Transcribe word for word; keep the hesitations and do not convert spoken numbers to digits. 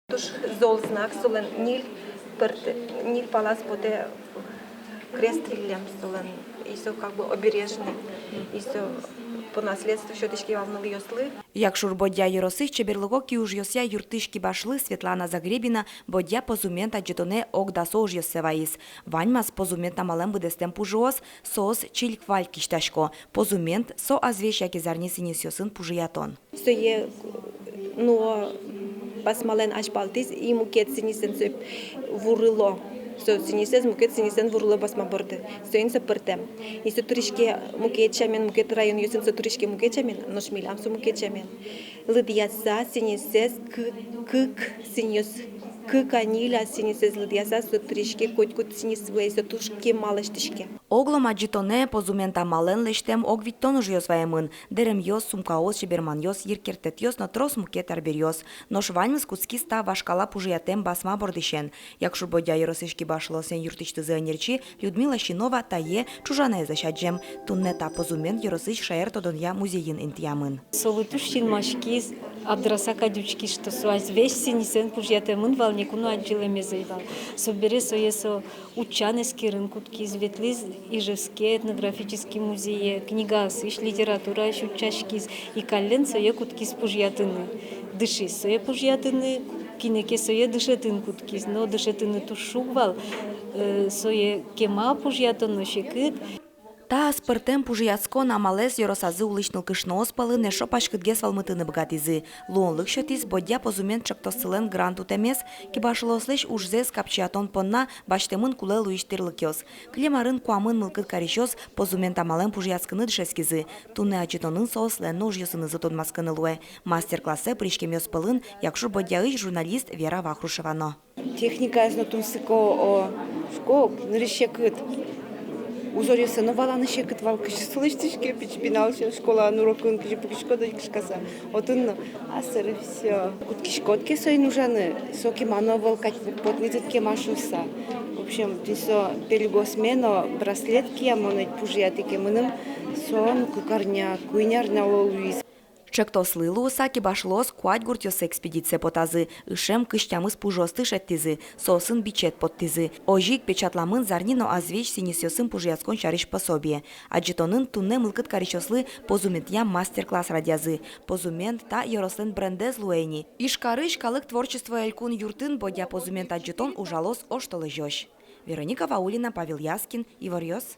Туж зол знак солэн, ньыль пӧрт, ньыль палаз потэ крест йыллем солэн, и со как бы обережный, и со по наследству сётӥське вал нылъёслы. Якшур-Бӧдья ёросысь чеберлыко киужъёсъя юрттӥсь кибашлы Светлана Загребина Бӧдья позумент адӟытонэ ог дасо ужъёссэ вайиз. Ваньмаз позумент амалэн быдэстэм пужыос, соос чильк-вальк кисьтасько. Позумент — со азвесь яке зарни сӥньысъёсын пужыятон. Сое нуо басмалэн азьпалтӥз и мукет сӥньысэн сое вурыло. Со сӥньысэз мукет сӥньысэн вурыло басма борды. Соин со пӧртэм. И со тыриське мукет сямен, мукет районъёсын со тыриське мукет сямен, нош милям со мукет сямен. Лыдъяса сӥньысэз кы-, кык сӥньыс, кык-а, ньыль-а сӥньысэз лыдъяса, со тыриське котькуд сӥньыс вылэ, со туж кема лэсьтӥське. Оглом адӟытонэ позумент амалэн лэсьтэм ог витьтон ужъёс ваемын: дэремъёс, сумкаос, чеберманъёс, йыркертэтъёс но трос мукет арбериос. Нош ваньмыз кутскиз та вашкала пужыятэм басма бордысен. Якшур-Бӧдья ёросысь кибашлыослэн юртысьтызы ӧнерчи Людмила Синова тае ӵужанаезлэсь адӟем. Туннэ та позумент ёросысь шаертодонъя музейын интыямын. Солы туж синмаськиз, абдраса кадь учкиз, что со азвесь сӥньысэн пужыятэмын вал, ноку но адӟылэмез ӧй вал. Собере сое со утчан эскерыны кутскиз, ветлӥз Ижевске этнографический музее, книгаосысь, литератураысь утчаськиз, и каллен сое кутскиз пужыятыны. Дышиз сое пужыятыны, кинэ ке сое дышетыны кутскиз, но дышетыны туж шуг вал, э, сое кема пужыятоно, секыт. Та аспӧртэм пужыяськон амалэз ёросазы улӥсь нылкышноос пӧлын эшшо паськытгес вӧлмытыны быгатӥзы. Луонлык сётӥз Бӧдья позумент ӵектоссылэн грант утэмез. Кибашлыослэсь ужзэс капчиятон понна басьтэмын кулэ луись тирлыкъёс. Кылем арын куамын мылкыд карисьёс позумент амалэн пужыяськыны дышетскизы. Туннэ адӟытонын соослэн но ужъёсынызы тодматскыны луэ. Мастер-классэ пыриськемъёс пӧлын Якшур-Бӧдьяысь журналист Вера Вахрушева но. Техникаез но тунсыко, о, шуко, нырысь секыт. Узоръёссэ но валаны секыт вал, кызьы со лэсьтӥське, пичи пиналъёс школаын урокын кызьы пукисько дыр кышкаса. Отын но, а, сэре всё. Кутскиськод ке соин ужаны, со кема но ӧвӧл кадь, потӥз тыныд кема шуыса. В общем, тӥни со пельгосме но браслет кия, мон ведь пужыятӥ ке мыным, со, ну, кык арня, куинь арня луиз. Ӵектослы луыса, кибашлыос куать гуртъёсы экспедицие потазы, ышем кызь тямыс пужыосты шедьтӥзы, соосын бичет поттӥзы. Озьы ик печатламын зарни но азвесь сӥньысъёсын пужыяськон сярысь пособие. Адӟытонын туннэ мылкыд карисьёслы позументъя мастер-класс радъязы. Позумент та ёрослэн брендэз луэ ини. Ижкарысь калык творчество элькун юртын Бӧдья позумент адӟытон ужалоз оштолэзёзь. Вероника Ваулина, Павел Яскин, «Иворъёс».